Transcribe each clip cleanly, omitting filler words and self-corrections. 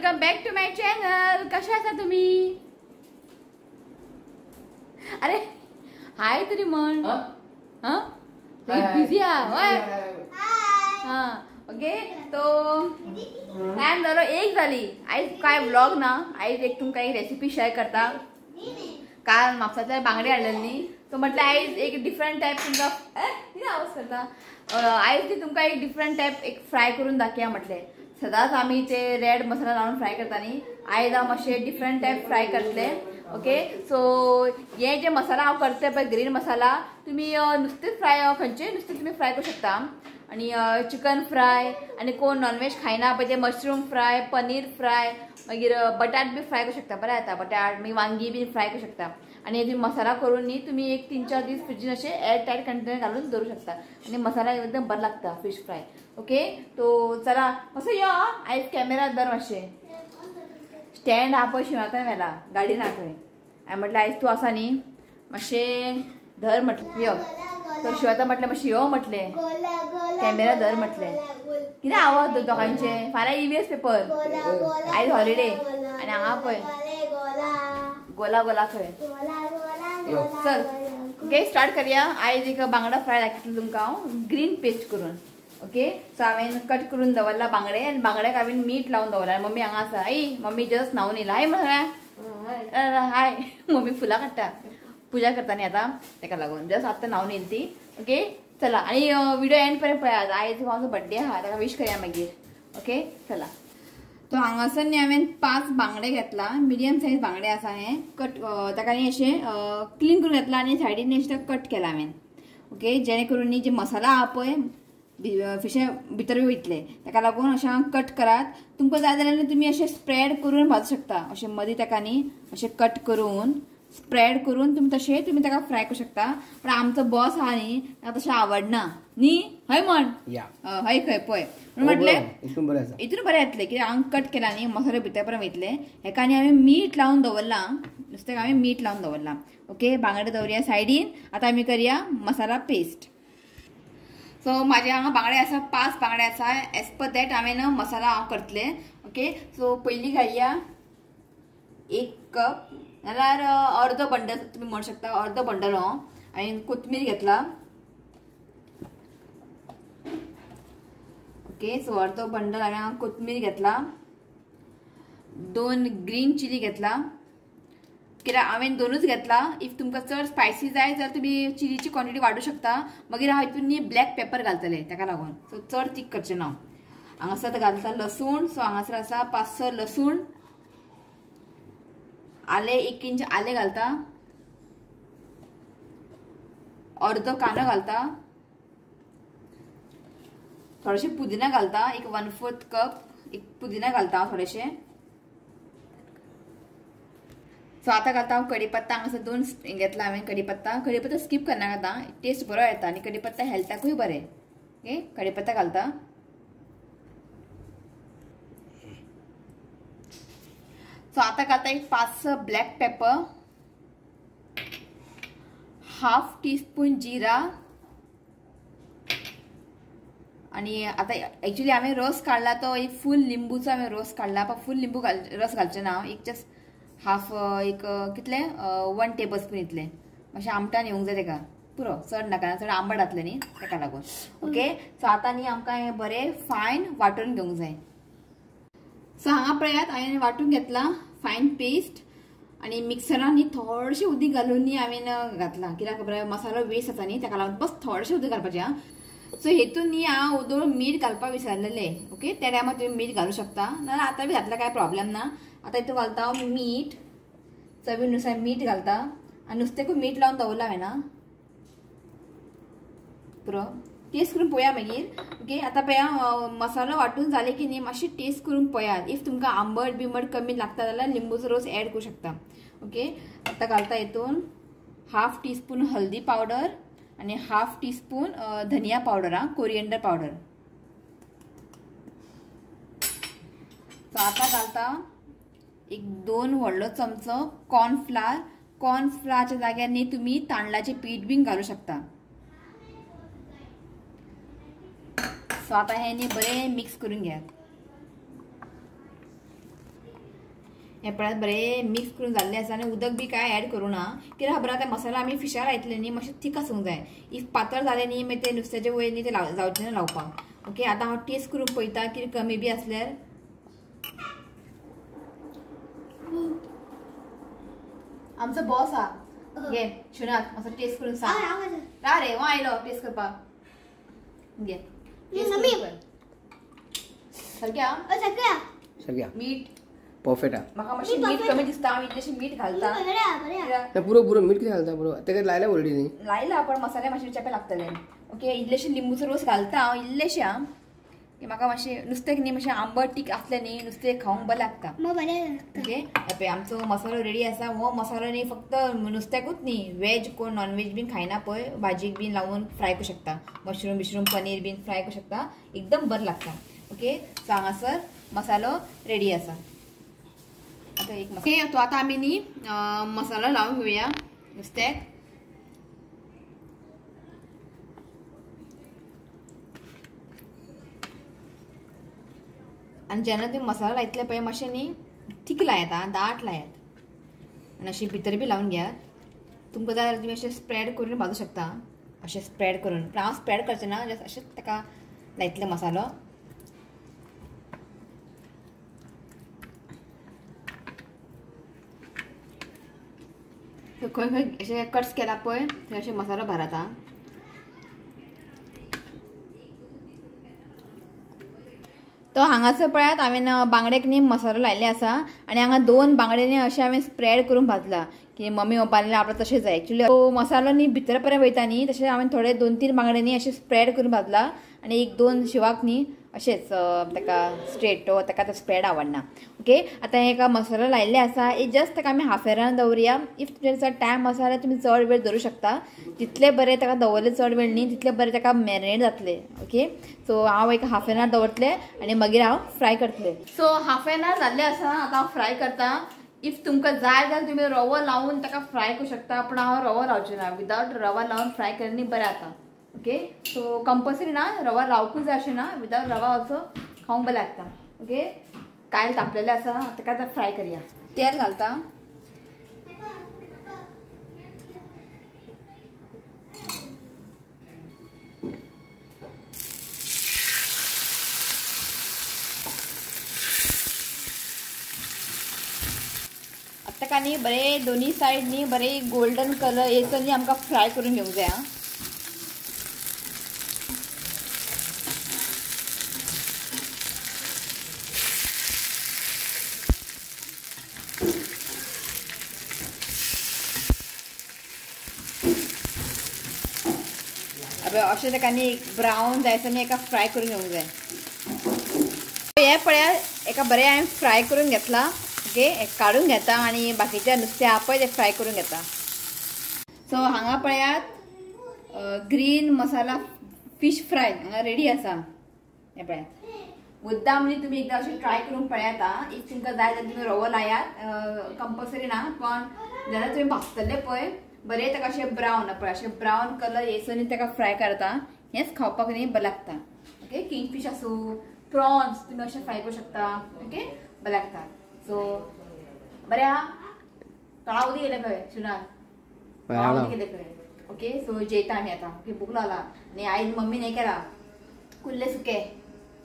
Welcome back to my channel. कशा आसा तुम्ही? अरे हाय तरी म्हण. हां बिझी आहा. हां ओके. तो टायम जालो एक जाली. आयज काय व्लॉग ना, आयज एक तुमकां एक रेसिपी शेअर करता. काल म्हापसांतल्यान बांगडे हाडलेले न्ही, सो म्हटल्यार आयज एक डिफरंट टायप तुमकां कितें आवाज करता. आयज ती तुमकां एक डिफरंट टायप एक फ्राय करून दाखया म्हटलें. सदांच आमी ते रेड मसाला लावन फ्राय करता न्ही, आयज हांव मातशें डिफरंट टायप फ्राय करतलें. ओके सो हे जे मसाला हांव करते पळय ग्रीन मसाला, तुमी नुस्तें फ्राय खंयचें नुस्तें तुमी फ्राय करूं शकता. आनी चिकन फ्राय, आनी कोण नॉनव्हेज खायना पळय ते मशरूम फ्राय, पनीर फ्राय, मागीर बटाट बी फ्राय करूं शकता. बरें जाता बटाट, मागीर वांगी बी फ्राय करूं शकता. आनी ती मसाला करून न्ही तुमी एक 3-4 दीस फ्रिजीन अशें एअर टायट कंटेनर घालून दवरूं शकता. आनी मसाला एकदम बरो लागता फिश फ्राय. ओके तो चला मातसो यो आयज कॅमेरा धर मातशें. स्टँड आहा पळय शिवातान व्हेला गाडी ना खंय. हांवें म्हटलें आयज तूं आसा न्ही मातशें धर म्हटलें यो. तो शिवाता म्हटलें मातशें यो म्हटलें कॅमेरा धर म्हटलें. कितें आवाज दोगांचे. फाल्यां EVS paper, आयज हॉलिडे. आनी हांगा पळय गोला गोला खंय. चल ओके स्टार्ट करया. आयज एक बांगडा फ्राय दाखयतलें तुमकां हांव ग्रीन पेस्ट करून. ओके सो हांवें कट करून दवरला बांगडे, आनी बांगड्याक हांवें मीठ लावन दवरला. मम्मी हांगा आसा. आई मम्मी जस्ट न्हांवन येयला. हाय म्हळ्यार हाय. मम्मी फुलां काडटा, पुजा करता न्ही आतां, तेका लागून जस्ट आतां न्हांवन येयली ती. ओके चला आनी व्हिडिओ एंड पर्यंत पळयात. आयज म्हाजो बड्डे आहा, ताका विश करया मागीर. ओके चला. तो हांगासर न्ही हांवें 5 बांगडे घेतला, मिडियम सायज बांगडे आसा हे. कट ताका न्ही अशें क्लीन करून घेतला आनी सायडीन अशें कट केला हांवें. ओके जेणे करून न्ही जे मसाला आहा पळय फिशे भितर वयतले, ताका लागून अशें कट करात. तुमकां जाय जाल्यार तुमी अशें स्प्रेड करून भाजूं शकता. अशें मदीं ताका न्ही अशें कट करून स्प्रेड करून तुमी तशें तुमी ताका फ्राय करूं शकता. पण आमचो बॉस आहा न्ही ताका तशें आवडना न्ही. हय म्हण हय खंय पळय म्हणून म्हटलें हितून बरें येतलें कित्याक हांव कट केला न्ही मसालो भितर पर्यंत वयतले. हेका न्ही हांवें मीठ लावन दवरलां, नुस्त्याक हांवें मीठ लावन दवरलां. ओके बांगडे दवरया सायडीन. आतां आमी करया मसाला पेस्ट. सो म्हाजे हांगा बांगडे आसा, 5 बांगडे आसा. एज पर that हांवें मसाला हांव करतलें. ओके सो पयलीं घालया 1 कप नाल्यार अर्दो बंडल तुमी म्हणू शकता, अर्दो बंडल हो. हांवें कोथमीर घेतला. ओके सो अर्दो बंडल हांवें कोथमीर घेतला, 2 ग्रीन चिली घेतला. कित्याक हांवें 2च घेतला. If तुमकां चड स्पायसी जाय जाल्यार तुमी चिलीची क्वॉन्टिटी वाडोवंक शकता. मागीर हांव हितून न्ही ब्लॅक पेपर घालतलें, ताका लागून सो चड तीख करचें ना. हांगासर घालता लसूण. सो हांगासर आसा 5-6 लसूण, आले 1 इंच आले घालता, अर्दो कांदो घालता, थोडेशें पुदिना घालता, एक 1/4 कप एक पुदिना घालता थोडेशें. सो आतां घालता हांव कडीपत्ता. हांगासर 2 घेतला हांवें कडीपत्ता. कडीपत्ता स्कीप करनाका आतां, टेस्ट बरो येता आनी कडीपत्ता हेल्थाकूय बरें. ओके कडीपत्ता घालता. सो आतां घालता एक 5-6 ब्लॅक पेपर, 1/2 टीस्पून जिरा. आनी आतां एक्चुली हांवें रस काडला तो एक फूल लिंबूचो हांवें रस काडला, पण फूल लिंबू रस घालचें ना. एक जस्ट हाफ एक कितलें 1 टेबल स्पून इतलें. मातशें आमटान येवंक जाय तेका, पुरो चड नाका, चड आंबट जातलें न्ही तेका लागून. ओके सो आतां न्ही आमकां हें बरें फायन वांटून घेवंक जाय. सो हांगा पळयात हांवें वांटून घेतला फायन पेस्ट. आनी मिक्सरान न्ही थोडेशें उदीक घालून न्ही हांवें घातलां, कित्याक खबर मसालो वेस्ट जाता न्ही, ताका लागून बस थोडेशें उदीक घालपाचें. आं सो हेतून न्ही हांव उदळ मीठ घालपाक विसरलेलें. ओके त्या टायमार तुमी मीठ घालूं शकता, नाजाल्यार आतां बी घातल्यार कांय प्रॉब्लेम ना. आतां हितून घालता हांव मीठ, चवीनुसार मीठ घालता. आनी नुस्त्याकूय मीठ लावन दवरलां हांवें. पुरो टेस्ट करून पळया मागीर. ओके आतां पळया मसालो वांटून जाले की न्ही मातशें टेस्ट करून पळयात. If तुमकां आंबट बिंबट कमी लागता जाल्यार लिंबूचो रोस एड करूं शकता. ओके आतां घालता हितून 1/2 टीस्पून हल्दी पावडर आनी 1/2 टीस्पून धनिया पावडर, आं कोरिएंडर पावडर. सो आतां घालता एक 2 व्हडलो चमचो कॉर्नफ्लावर. कॉर्नफ्लावरच्या जाग्यार न्ही तुमी तांदळाचें पीठ बीन घालूं शकता. सो आतां हें न्ही बरें मिक्स करून घेयात. हें पळयात बरें मिक्स करून जाल्लें आसा आनी उदक बी कांय एड करूं ना कित्याक खबर आतां मसाला आमी फिशार लायतले न्ही मातशें थीक आसूंक जाय. If पातळ जालें न्ही मागीर तें नुस्त्याचे वयर न्ही तें जावचें ना लावपाक. ओके आतां हांव टेस्ट करून पळयता कितें कमी बी आसल्यार. आमचो बॉस आहा घे शिवनाथ मातसो टेस्ट करून सांग. रा रे हो आयलो टेस्ट करपाक. घे सारकें सारकें मीठ परफेक्ट आहा. म्हाका मातशें मीठ कमी दिसता हांव इल्लेशें मीठ घालता. पुरो पुरो मीठ कितें घालता पुरो तेका लायला ऑलरेडी न्ही लायला पण मसाले मातशे चेपे लागतले. ओके इल्लेशें लिंबूचो रोस घालता हांव इल्लेशें आं म्हाका मातशें नुस्त्याक न्ही मातशें आंबट तीख आसलें न्ही नुस्तें खावंक बरें लागता. ओके पळय आमचो मसालो रेडी आसा. हो मसालो न्ही फक्त नुस्त्याकूच न्ही वेज कोण नॉन वेज बीन खायना पळय भाजीक बीन लावन फ्राय करूं शकता. मशरूम बिशरूम पनीर बीन फ्राय करूं शकता एकदम बरें लागता. ओके सो हांगासर मसालो रेडी आसा. आतां एक ओके तो आतां आमी न्ही मसालो लावन घेवया नुस्त्याक. आनी जेन्ना तुमी मसालो लायतले पळय मातशें न्ही थीक लायात आं दाट लायात आनी अशें भितर बी लावन घेयात. तुमकां जाय जाल्यार तुमी अशें स्प्रेड करून भाजूं शकता अशें स्प्रेड करून. पूण हांव स्प्रेड करचें ना जस्ट अशेंच ताका लायतलें मसालो. खंय खंय अशें कट्स केला पळय थंय अशें मसालो भराता. तो हांगासर पळयात हांवें बांगड्याक न्ही मसालो लायिल्ले आसा आनी हांगा 2 बांगडे न्ही अशें हांवें स्प्रेड करून भाजला की मम्मी पप्पान आपलो तशें जाय. एक्चुअली तो मसालो न्ही भितर पर्यंत वयता न्ही तशें हांवें थोडे 2-3 बांगडे न्ही अशें स्प्रेड करून भाजला आनी 1-2 शिवाक न्ही अशेंच ताका स्ट्रेट तो ताका तो स्प्रेड आवडना. ओके आतां हेका मसालो लायिल्ले आसा एक जस्ट ताका आमी हाफ एन our दवरया. If तुमचे चड टायम आसा जाल्यार तुमी चड वेळ दवरूं शकता. जितले बरें ताका दवरले चड वेळ न्ही तितले बरें ताका मॅरिनेट जातले. ओके सो हांव एक हाफ एन our दवरतलें आनी मागीर हांव फ्राय करतलें. सो हाफ एन our जाल्लें आसा आतां हांव फ्राय करता. If तुमकां जाय जाल्यार तुमी रवो लावन ताका फ्राय करूं शकता पूण हांव रवो लावचें ना. विदावट रवा लावन फ्राय केल्यार बरें जाता. ओके सो कंपल्सरी ना रवा लावकूच जाय अशें ना विदावट रवा असो खावंक बरें लागता. ओके कायल तापलेलें आसा ताका आतां फ्राय करया. तेल घालता. आतां ताका न्ही बरें दोनी सायड न्ही बरें गोल्डन कलर येयसर न्ही आमकां फ्राय करून घेवंक जाय. आं अशें ताका न्ही ब्रावन जायसर न्ही एका फ्राय करून घेवंक जाय. हें पळयात एका बरें हांवें फ्राय करून घेतला. ओके काडून घेता आनी बाकीचें नुस्तें आहा पळय तें फ्राय करून घेता. सो हांगा पळयात ग्रीन मसाला फिश फ्राय हांगा रेडी आसा. हें पळयात मुद्दाम न्ही तुमी एकदां अशें ट्राय करून पळयात. आं if तुमकां जाय जाल्यार तुमी रवो लायात कंपल्सरी ना पण जेन्ना तुमी भाजतले पळय बरें ताका अशें ब्रावन पळय अशें ब्रावन कलर येयसर न्ही ताका फ्राय करता. हेंच खावपाक न्ही बरें लागता. ओके किंगफीश आसूं प्रॉन्स तुमी अशें फ्राय करूं शकता. ओके बरें लागता. सो बरें आहा तोंडा उदक येयलें पळय शिवनाथ तोंडा उदक येयलें पळय. ओके सो जेयता आमी आतां. ओके भूक लागला आनी आयज मम्मीन हें केला कुल्ले सुके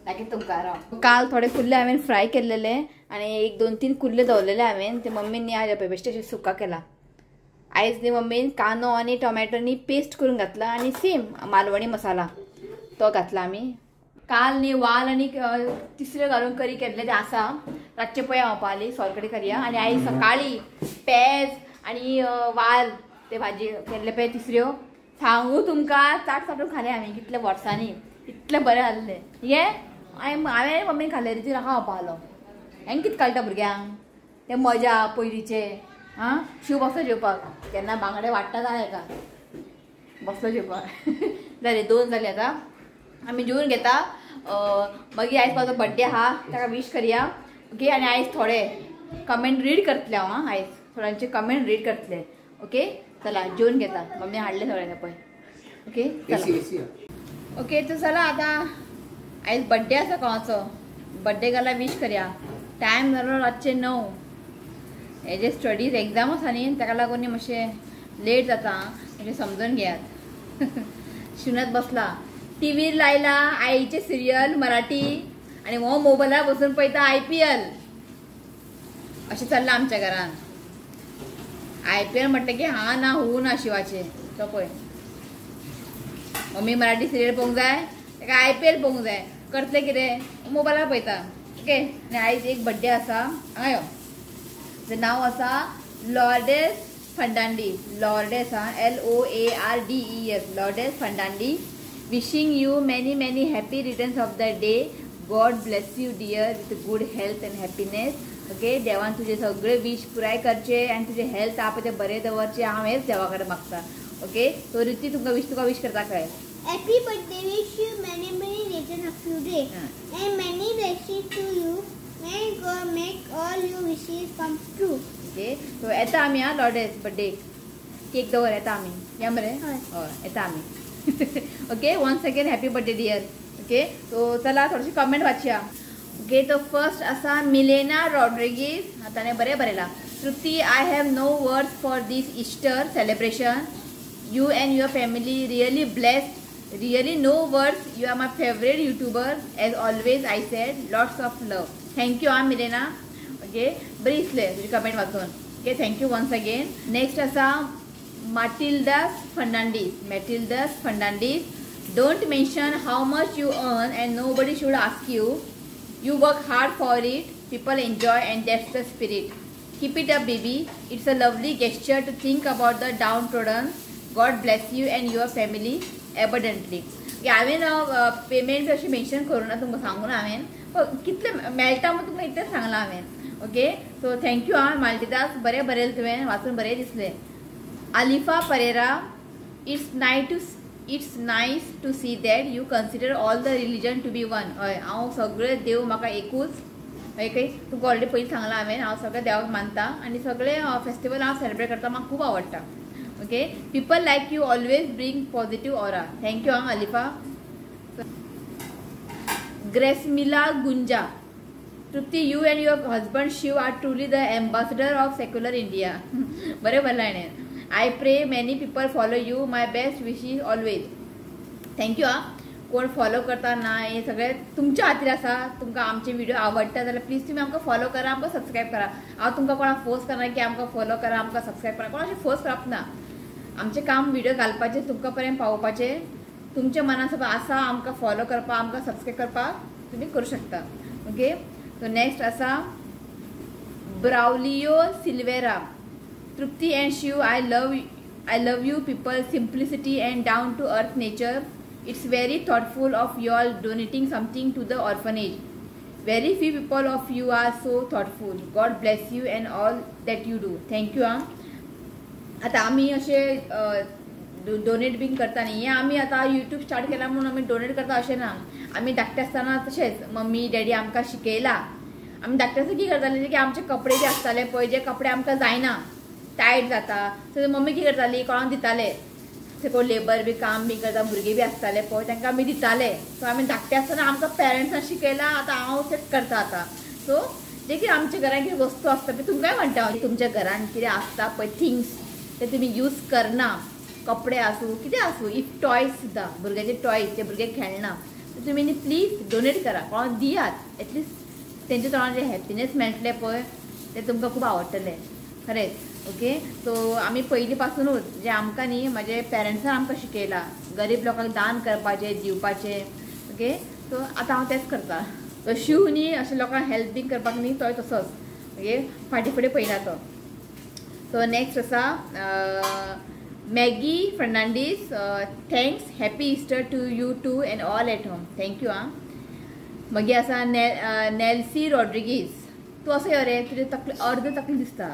दाखयता तुमकां राव. काल थोडे कुल्ले हांवें फ्राय केल्लेले आनी 1, 2, 3 कुल्ले दवरलेले हांवें ते मम्मीन न्ही आज पळय बेश्टे अशें सुका केला. आयज न्ही मम्मीन कांदो आनी टोमॅटो न्ही पेस्ट करून घातला आनी सेम मालवणी मसाला तो घातला आमी. काल न्ही वाल आनी तिसऱ्यो घालून करी केल्ले ते आसा रातचे पळय हांव पाली सोलकडी करया. आनी आयज सकाळी पेज आनी वाल ते भाजी केल्ले पळय तिसऱ्यो सांगू तुमकां चाट चाटून खाले आमी कितले वर्सांनी इतलें बरें जाल्लें. हे हांवें मम्मीन खाल्लें रितीन हांव पावलो हें कितें कळटा भुरग्यांक ते मजा पयलींचे. आं शिव बसलो जेवपाक केन्ना बांगडे वाडटा जाय एका बसलो जेवपाक. जाले 2 जाले आतां आमी जेवन घेता. मागीर आयज म्हाजो बड्डे आहा ताका वीश करया. ओके आनी आयज थोडे कमेंट रीड करतले हांव. आं आयज थोड्यांचे कमेंट रीड करतले. ओके चला जेवन घेता. मम्मी हाडले सगळ्यांना पळय. ओके चला ओके तर चला आतां आयज बड्डे आसा कोणाचो बड्डे घाला वीश करया. टायम जालो रातचे 9. हे जे स्टडीज एग्जाम आसा न्ही ताका लागून न्ही मातशें लेट जाता, मातशें समजून घेयात. शिवनाथ बसला टीव्हीर लायला आईचे सिरियल मराठी आनी हो मोबायलार बसून पळयता IPL. अशें चल्लां आमच्या घरान. IPL म्हटलें की हा ना हू ना शिवाचे. तो पळय मम्मी मराठी सिरियल पळोवंक जाय, ताका IPL पळोवंक जाय. करतले कितें मोबायलार पळयता. ओके आनी आयज एक बड्डे आसा हांगा यो. तेजें नांव आसा लॉर्डेस फर्नांडीस. लॉर्डेस हा LOARDES Lourdes Fernandes. Wishing you many many happy returns of the day. God bless you dear with good health and happiness. Okay देवान तुजे सगळे विश पुराय करचे आनी तुजे हेल्थ आहा पळय तें बरें दवरचें हांव हेंच देवा कडेन मागता. ओके सो रिती तुमकां विश तुका विश करता काय? Happy birthday, wish you many many returns of your day and many blessings to you. May God make all your wishes come true. Okay so येता आमी हा लॉर्डेस बड्डे केक दवर येता आमी या मरे. हय येता आमी. Okay once again happy birthday dear. Okay so चला थोडीशी कमेंट वाचया. ओके तो फर्स्ट आसा मिलेना रॉड्रिगीज. ताणें बरें बरयलां. Trupti I have no words for this Easter celebration. You and your family really blessed. Really no words. You are my favourite YouTuber as always. I said lots of love. Thank you ah Milena. Okay बरी दिसलें तुजी comment वाचून. Okay thank you once again. Next आसा Matildas Fernandes. Matildas Fernandes. Don't mention how much you earn and nobody should ask you. You work hard for it. People enjoy and that's the spirit. Keep it up baby. It's a lovely gesture to think about the downtrodden. God bless you and your family abundantly. हांवें payment अशें mention करूं ना तुमकां सांगूं ना हांवें कितले मेळटा म्हूण तुमकां इतलें सांगलां हांवें. ओके सो thank you आं माल्टिदास बरें बरयलें तुवें वाचून बरें दिसलें. Alifa Pereira. It's nice to see that you consider all the religion to be one. हय हांव सगळे देव म्हाका एकूच. हय काय तुमकां ऑलरेडी पयलीं सांगलां हांवें हांव सगळे देवाक मानता आनी सगळे फेस्टिवल हांव सेलिब्रेट करता म्हाका खूब आवडटा. Okay people like you always bring positive aura. Thank you आं अलिफा. Grace Mila Gunja. Trupti you and your husband Shiv are truly the ambassador of secular India. बरें बरयलां हाणें. I pray many people follow you. My best wishes always. Thank you आं. कोण follow करता ना हें सगळें तुमच्या खातीर आसा. तुमकां आमचे व्हिडिओ आवडटा जाल्यार प्लीज तुमी आमकां फॉलो करा, आमकां सबस्क्रायब करा. हांव तुमकां कोणाक फोर्स करना की आमकां फॉलो करा आमकां सबस्क्रायब करा, कोणाक फोर्स करप ना. आमचें काम व्हिडिओ घालपाचें तुमकां पर्यंत पावोवपाचें. तुमच्या मनान सपोज आसा आमकां फॉलो करपाक आमकां सबस्क्रायब करपाक तुमी करूं शकता. ओके सो नेक्स्ट आसा Braulio Silveira. Trupti and Shiv I love you people simplicity and down to earth nature. It's very thoughtful of you all donating something to the orphanage. Very few people of you are so thoughtful. God bless you and all that you do. Thank you आं. आतां आमी अशें donate बीन करता न्ही, हें आमी आतां यूट्यूब स्टार्ट केला म्हणून आमी डोनेट करता अशें ना. आमी धाकटे आसतना तशेंच मम्मी डॅडी आमकां शिकयला. आमी धाकटे आसतना कितें करताले की आमचे कपडे जे आसताले पळय जे कपडे आमकां जायना टायट जाता सो मम्मी कितें करताली कोणाक दिताले. कोण लेबर बी काम बी करता भुरगे बी आसताले पळय तांकां आमी दिताले. सो आमी धाकटे आसतना आमकां पेरंट्सान शिकयलां आतां हांव तेंच करता आतां. सो जे कितें आमच्या घरान कितें वस्तू आसता पळय तुमकांय म्हणटा हांव तुमच्या घरान कितें आसता पळय थिंग्स ते तुमी यूज करना. कपडे आसूं कितें आसूं if toys सुद्दां भुरग्याचे टॉयज जे भुरगे खेळना तुमी न्ही प्लीज डोनेट करा कोणाक दियात. एटलिस्ट तेंच्या तोंडार जे हॅप्पिनेस मेळटलें पळय तें तुमकां खूब आवडटलें खरेंच. ओके सो आमी पयलीं पासुनूच जे आमकां न्ही म्हाजे पेरंट्सान आमकां शिकयलां गरीब लोकांक दान करपाचें दिवपाचें. ओके सो आतां हांव तेंच करता. तो शिव न्ही अशें लोकांक हेल्प बीन करपाक न्ही तोय तसोच. ओके फाटीं फुडें पळयना तो. सो नेक्स्ट आसा Maggie Fernandes. Thanks happy Easter to you too and all at home. Thank you आं. मागीर आसा नेल्सी रॉड्रिगीज. तूं असो यो रे तुजे तकले अर्द तकली दिसता.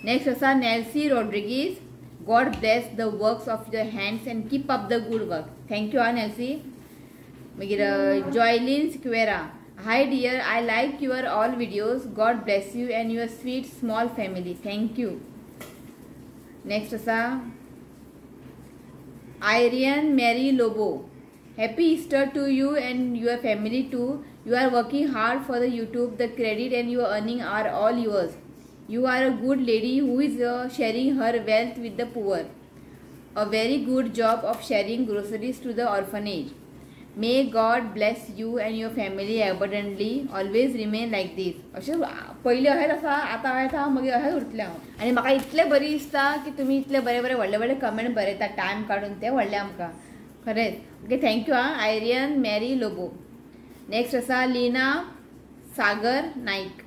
नेक्स्ट आसा Nelcy Rodrigues. God bless the works of your hands and keep up the good work. Thank you ah Nelcy. मागीर Joylin Sequeira. Hi dear, I like your all videos. God bless you and your sweet small family. Thank you. Next आसा Irene Mary Lobo. Happy Easter to you and your family too. You are working hard for the YouTube. The credit and your earning are all yours. You are a good lady who is sharing her wealth with the poor. A very good job of sharing groceries to the orphanage. May God bless you and your family abundantly. Always remain like this. अशें पयलीं अशेंच आसा, आतां अशेंच आसा, मागीर अशेंच उरतलें हांव. आनी म्हाका इतलें बरी दिसता की तुमी इतले बरे बरे व्हडले व्हडले कमेंट बरयता टायम काडून, ते व्हडले आमकां खरेंच. ओके thank you आं आयरियन मॅरी लोबो. नेक्स्ट आसा Leena Sagar Naik.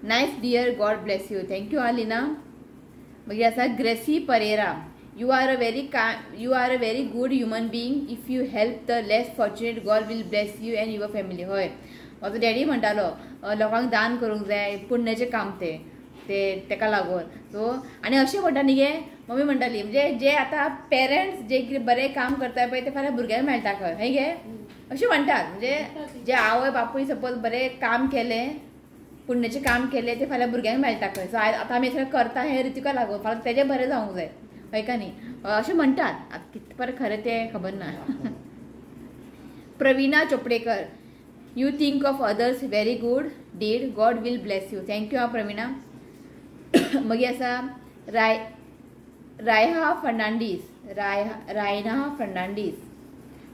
Nice dear, God bless you. Thank you आं लीना. मागीर आसा Gracy Pereira. You are a very good human being. If you help the less fortunate, God will bless you and your family. हय, म्हाजो daddy म्हणटालो लोकांक दान करूंक जाय, पुण्याचें काम तें ते तेका लागून. सो आनी अशें म्हणटा न्ही गे मम्मी म्हणटाली, म्हणजे जे आतां पेरंट्स जे कितें बरें काम करता पळय ते फाल्यां भुरग्यांक मेळटा खंय, हय गे अशें म्हणटात. म्हणजे जे आवय बापूय सपोज बरें काम केलें, पुण्याचें काम केलें, तें फाल्यां भुरग्यांक मेळटा खंय. सो आतां आमी सगळें करता हें रितिका लागून, फाल्यां तेजें बरें जावंक जाय, हय का न्ही अशें म्हणटात. आतां कितपर पर खरें तें खबर ना. Pravina Chopdekar. You think of others, very good deed, God will bless you. Thank you आं प्रवीणा. मागीर आसा Raiha Fernandes. Raina Fernandes.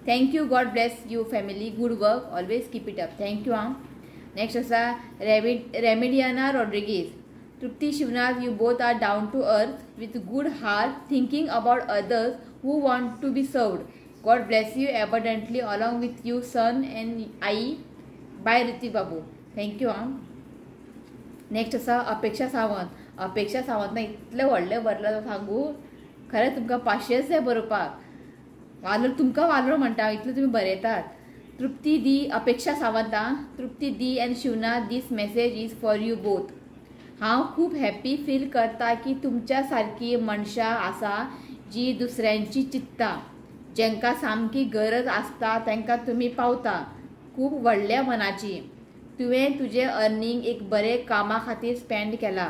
Thank you, God bless you family, good work, always keep it up. Thank you आं. Next आसा Remediana Rodrigues. Trupti Shivnath, you both are down to earth with good heart, thinking about others who want to be served. God bless you abundantly along with you son and I. Bye Ritik Babu. Thank you आं. Next आसा अपेक्षा सावंत. अपेक्षा सावंत ना इतलें व्हडलें बरयलां सांगू, खरें तुमकां पाशयेंस जाय बरोवपाक. वालोर तुमकां वालोर म्हणटा इतलें तुमी बरयतात. तृप्ती दी, अपेक्षा सावंत आं, तृप्ती दी and Shivnath, this message is for you both. हांव खूब हॅप्पी फील करता की तुमच्या सारकी मनशां आसा जी दुसऱ्यांची चिंतता, जेंकां सामकी गरज आसता तांकां तुमी पावता. खूब व्हडल्या मनाची. तुवें तुजें अर्निंग एक बरें कामा खातीर स्पेंड केलां.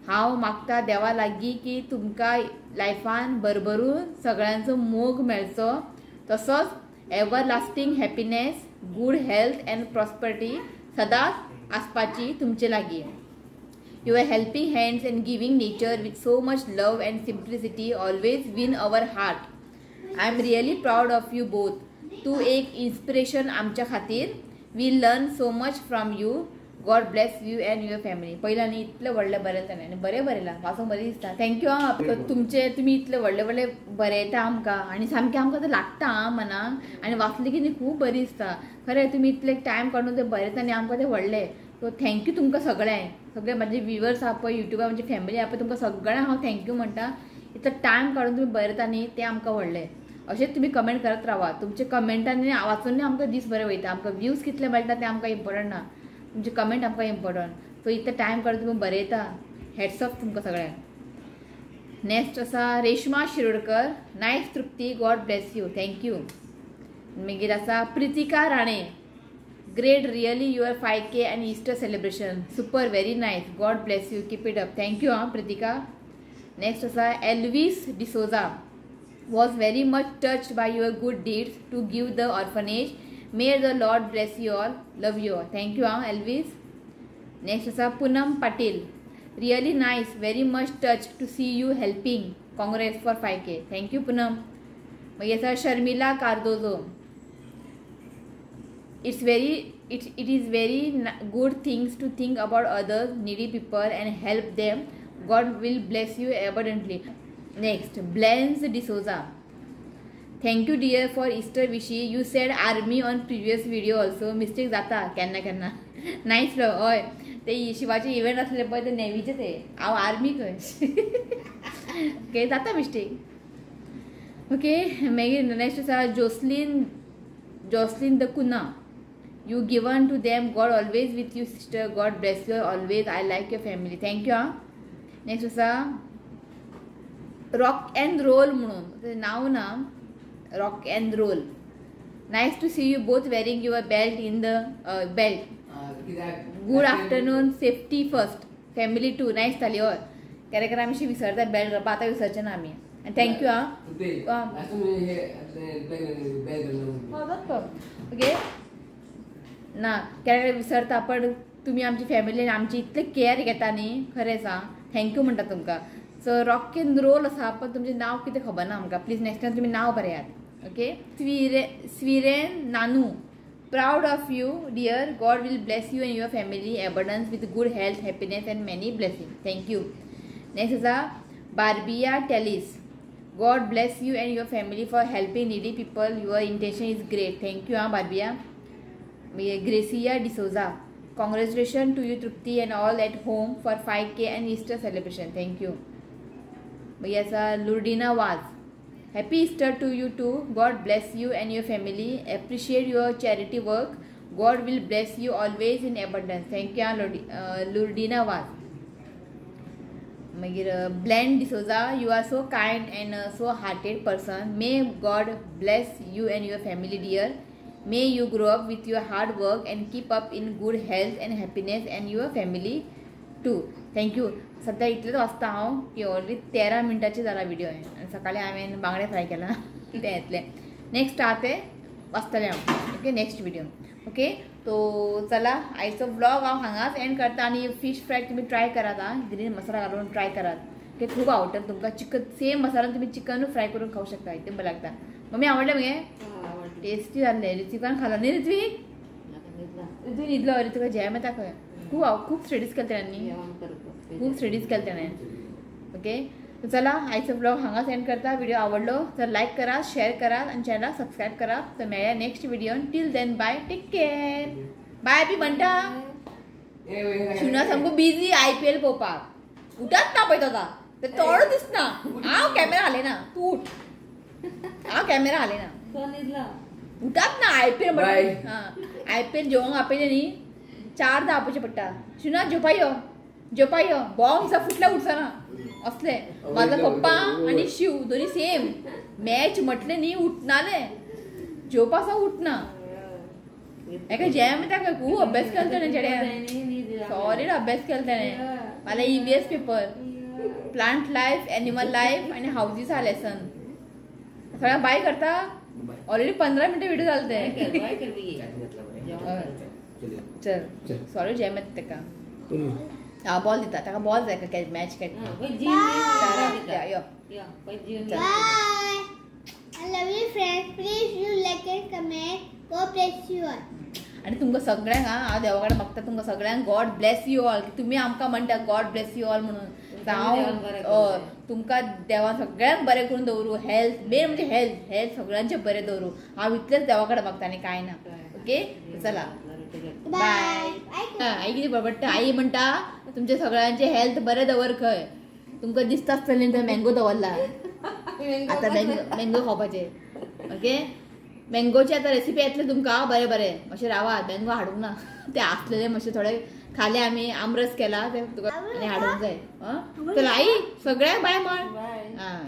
हांव मागता देवा लागीं की तुमकां लायफान भरभरून सगळ्यांचो मोग मेळचो, तसोच everlasting happiness, good health and prosperity सदांच आसपाची तुमचे लागीं. Your helping hands and giving nature with so much love and simplicity always win our heart. I am really proud of you both. तूं एक इन्स्पिरेशन आमच्या खातीर. We learn so much from you. God bless you and your family. पयलीं आनी इतलें व्हडलें बरयलें ताणें आनी बरें बरयलां, वाचूंक बरें दिसता. Thank you आं. तुमचे तुमी इतले व्हडले व्हडले बरयता आमकां आनी सामकें आमकां तें लागता आं मनाक, आनी वाचलें की न्ही खूब बरें दिसता. खरें तुमी इतले टायम काडून तें बरयता आनी आमकां तें व्हडलें. सो thank you तुमकां सगळ्यांक, सगळे म्हाजे व्युवर्स आहा पळय युट्यूबार, म्हजी फॅमिली आहा पळय, तुमकां सगळ्यांक हांव thank you म्हणटा. इतलो टायम काडून तुमी बरयता न्ही तें आमकां व्हडलें. अशेंच तुमी कमेंट करत रावा. तुमचे कमेंटांनी वाचून आमकां दीस बरे वयता. आमकां व्यूज कितले मेळटा ते आमकां इम्पोर्टंट ना, तुमचे कमेंट आमकां इम्पोर्टंट. सो इतलो टायम काडून तुमी बरयता, हेड्स ऑफ तुमकां सगळ्यांक. नेक्स्ट आसा Reshma Shirodkar. Nice Trupti, God bless you. Thank you. मागीर आसा Pritika Rane. Great, really your 5K and Easter celebration super, very nice, God bless you, keep it up. Thank you आं Pritika. Next आसा Elvis D'Souza. Was very much touched by your good deeds to give the orphanage. May the Lord bless you all. Love you all. Thank you, Elvis. Next is Poonam Patil. Really nice, very much touched to see you helping. Congress for 5K. Thank you, Poonam. Yes, Sharmila Cardozo. It is very good things to think about others, needy people, and help them. God will bless you abundantly. Next, Blaine D'Souza. Thank you dear for Easter wishes. You said army on previous video also. Mistake जाता केन्ना केन्ना. Nice लो. हय, ते शिवाचे event असले पळय ते नेवीचे, ते हांव आर्मी खंय. ओके, जाता मिस्टेक. ओके, मागीर नेक्स्ट आसा Jocelyn D'Cunha. You given to them, God always with you sister, God bless you always, I like your family. Thank you आं. नेक्स्ट आसा रॉक अँड रोल म्हणून नांव ना, rock and roll. Nice to see you both wearing your belt in the belt. Good afternoon, safety first, family too. Nice जाली. हय, केन्ना केन्ना आमी विसरता बेल्ट घालपा, आतां विसरचे ना आमी. आनी thank you आं. ओके ना, केन्ना केन्ना विसरता पण तुमी आमची फॅमिली आनी आमची इतले केअर घेता न्ही, खरें आसा, thank you म्हणटा तुमकां. सो रॉक एन रोल आसा, पण तुमचें नांव कितें खबर ना आमकां, प्लीज नेक्स्ट टायम तुमी नांव बरयात. Okay. Swiren Nanu, proud of you dear, God will bless you and your family abundance with good health, happiness and many blessing. Thank you. Next आसा बार्बिया Tellis, God bless you and your family for helping needy people, your intention is great. Thank you. हां बार्बिया. मागीर Gracia D'Souza, congratulation to you Trupti and all at home for 5K and Easter celebration. Thank you. मागीर आसा Lurdina Vaz, happy Easter to you too, God bless you and your family, appreciate your charity work, God will bless you always in abundance. Thank you. Lurdina Vaz. मागीर Blend D'Souza, you are so kind and so hearted person, may God bless you and your family dear, may you grow up with your hard work and keep up in good health and happiness and your family too. Thank you. सध्या इतलेंच वाचता हांव की already 13 मिनटाचे जाला video आनी सकाळी हांवें बांगडे फ्राय केला तें येतलें नेक्स्ट आहा तें वाचतलें हांव. Okay, next video. Okay, तो चला आयचो व्लॉग हांव हांगाच एंड करता. आनी फिश फ्राय तुमी ट्राय करात आं, ग्रीन मसाला घालून ट्राय करात, ते खूब आवडटा तुमकां. चिकन सेम मसाला तुमी चिकनूय फ्राय करून खावंक शकता, एकदम बरें लागता. मम्मी आवडलें मगे? टेस्टी जाल्लें. ऋत्विकान खालो न्ही? ऋत्विक ऋत्विक न्हिदलो. ऋत्विका जेम येता खंय, खूब खूब स्टडीज केले तांणी, खूब स्टडीज केले ताणें. ओके, चला आयचो ब्लॉग हांगाच एंड करता. व्हिडिओ आवडलो तर लायक करा, शेअर करा आनी चॅनलाक सबस्क्रायब करा. तर मेळया नेक्स्ट व्हिडिओन. Till then bye, take care, bye. बी म्हणटा शिवना सामको बिजी IPL पळोवपाक, उठात ना पळय तो, तोडो दिसना. हांव कॅमेरा हालयना, तूं उठ. हांव कॅमेरा हालयना, उठात ना. IPL म्हणटा, IPL जेवंक आपयलें न्ही 4 आपोवचें पडटा. शिवना जेवपा यो, जेवपा यो, बॉंग दिसा फुटल्या उठचना असले. म्हाजो पप्पा आनी शिव दोनी सेम, मॅच म्हटलें न्ही उठनाले, जेवपा आसा उठना. एका जेम येता खंय, खूब अभ्यास केलो तेणें चेड्यान, सॉलीड अभ्यास केलो तेणें. फाल्यां EVS paper, plant life, animal life आनी हावजीस आहा लेसन. सगळ्यांक बाय करता. ऑलरेडी 15 मिनटां व्हिडिओ जाले ते. चल सॉरी, जेम येता तेका. हा बॉल दिता ताका, बॉल जाय का मॅच खेळ. यो bye. I love you friends, please you like and comment. God bless you all. आनी तुमकां सगळ्यांक हांव देवा कडेन मागता तुमकां सगळ्यांक गॉड ब्लेस you all. तुमी आमकां म्हणटा गॉड ब्लेस you all म्हणून, हांव तुमकां देवान सगळ्यांक बरें करून दवरूं. हेल्थ मेन म्हणजे हेल्थ, हेल्थ सगळ्यांचें बरें दवरूं. हांव इतलेंच देवा कडेन मागता आनी कांय ना. ओके, चला बाय. आई कितें बडबडटा? आई म्हणटा तुमचे सगळ्यांचे हेल्थ बरें दवर खंय. तुमकां दिसता आसतलें थंय मँगो दवरला, आतां मँगो खावपाचे. ओके, मँगोची आतां रेसिपी येतले तुमकां बरें बरें. मातशें रावात, मँगो हाडूंक ना, ते आसलेले मातशे थोडे खाले आमी, आमरस केला ते तुका आनी हाडूंक जाय. चल आई सगळ्यांक बाय म्हण. आं.